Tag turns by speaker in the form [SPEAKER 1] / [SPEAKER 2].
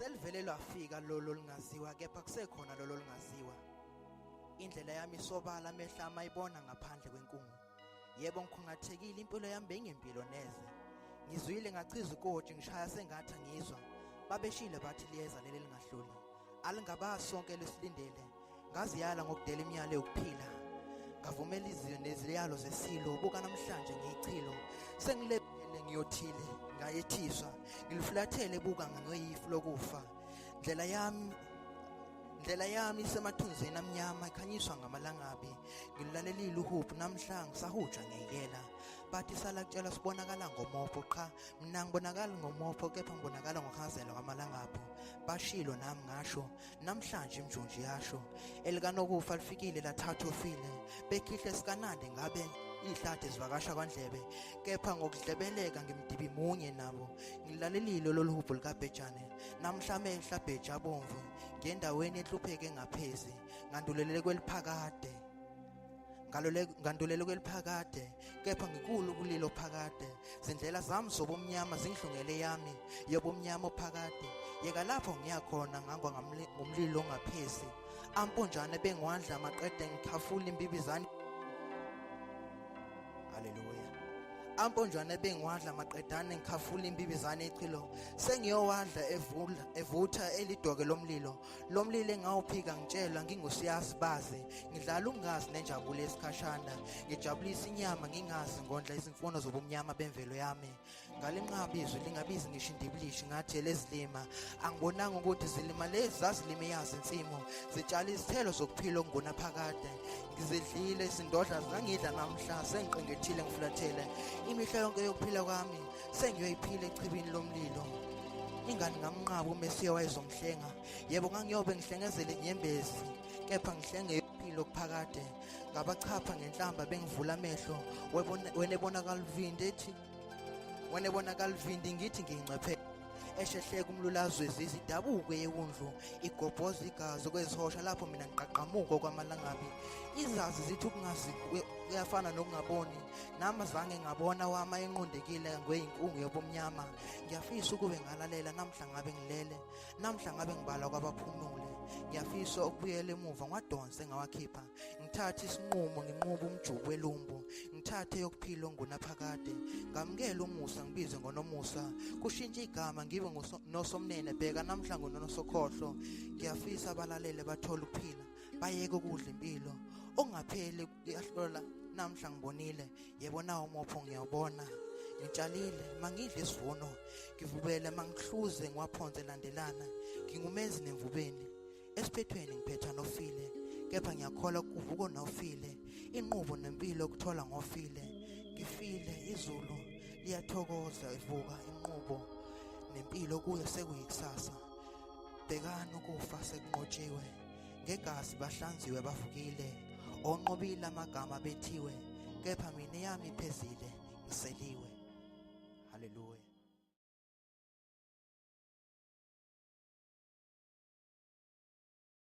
[SPEAKER 1] Selivele lwafika lolo lingaziwa kepha kusekhona lolo lingaziwa. Indlela yami isobala amehlo ami ayibona ngaphandle kwenkungu. Yebo ngikhungathekile impilo yami beyingempilo neze. Ngizwile ngachiza ukotshi ngishaya sengathi angizwa. Babeshile bathi liyeza leli lingahluli. Alingabazi sonke lesilindele. Ngaziyala ngokudela imiyalo yokuphila. Ngavumela izinto neziyalo zesilo buka namhlanje ngiyichilo. Sengilebele ngiyothile ngayethiswa. Ngilifulathele buka ngangoyifu lokufa. Ndlela yami Ndlela yami isemathunzini amnyama ikhanyiswa ngamalangabi. Ngilalelile uhubhu namhla ngisahujwa ngeyela. Bathi sala kutshelwa sibonakala ngomopho qha mina ngibonakala ngomopho kepha ngibonakala ngokuhazela kwamalangabu. Bashilo nami ngasho namhlanje imjunji yasho elikanokufa lifikile lathatha ofile bekhihle sikanande ngabe ihlathi zivakasha kwandlebe kepha ngokudlebeleka ngimdibi munye nabo ngilalelile lolu hubhu likabhejane namhla amehla abheja abomvu ngendaweni enhlupheke engaphezi ngandulelele kweliphakade ngandulele kweliphakade kepha ngikulu kulilo phakade zindlela zami zobumnyama zingihlungele yami yobumnyama ophakade yeka lapho ngiyakhona ngangwa ngomlilo ongaphezi amponjane bengiwadla maqede ngikhafula imbibizane haleluya amponjwana ebengiwadla maqedane ngikhafula imbibizane echilo sengiyowadla evula evutha elidoke lomlilo lomlilo engawuphika ngitshelwa ngingusiyazi bazi ngidlala ungazi nenjabulo esikhashana ngijabulisa inyama ngingazi ngondla izimfuno zobumnyama bemvelo yami ngalinqaba izwi lingabizi ngisho indibilishi ngathi elezilima angibonanga ukuthi zilima lezi zazilime yazi insimu zitshala izithelo zokuphila okungunaphakade ngizidlile izindodla zangidla namhla sengiqingethile ngifulathele imihla yonke yokuphila kwami sengiyoyiphila echibini lomlilo ingani ngamnqaba umesiya wayezongihlenga yebo ngangiyobe ngihlengezele inyembezi kepha ngihlenge impilo kuphakade ngabachapha ngenhlamba bengivula amehlo wena ebonakala uvindi ethi wena ebonakala uvindi ngithi ngiyingcwepheshe eshehleka umlulazwe zizidabuko yewundlu igobhoza igazi kwezihosha lapho mina ngiqaqamuka kwamalangabi izazi zithi ukungazi kuyafana nokungaboni nami azange ngabona wama enqundekile ngweyinkungu yobumnyama ngiyafisa ukube ngalalela namhla ngabe ngilele namhla ngabe ngibala kwabaphumule ngiyafisa ukubuyela emuva ngiwadonse ngawakhipha ngithathe isinqumo nginqobe umjuku welumbu ngithathe yokuphila ongunaphakade ngamukele umusa ngibize ngonomusa kushintshe igama ngibe nosomnene bheka namhla ngunonosokhohlo ngiyafisa abalalele bathole ukuphila bayeke ukudla impilo okungapheli kuyahlola namhla ngibonile yebo nawo umopho ngiyawubona ngitshalile mangidle isivuno ngivubele mangihluze ngiwaphonse landelana ngingumenzi nemvubeni Esiphethweni ngiphetha nofile kepha ngiyakholwa kuvuko nofile inqubo nempilo okuthola ngofile ngifile izulu liyathokoza ivuka inqubo nempilo kuyo sekuyikusasa bhekani ukufa sekunqotshiwe ngegazi bahlanziwe bavukile onqobile amagama bethiwe kepha mina yami iphezile ngiseliwe haleluya.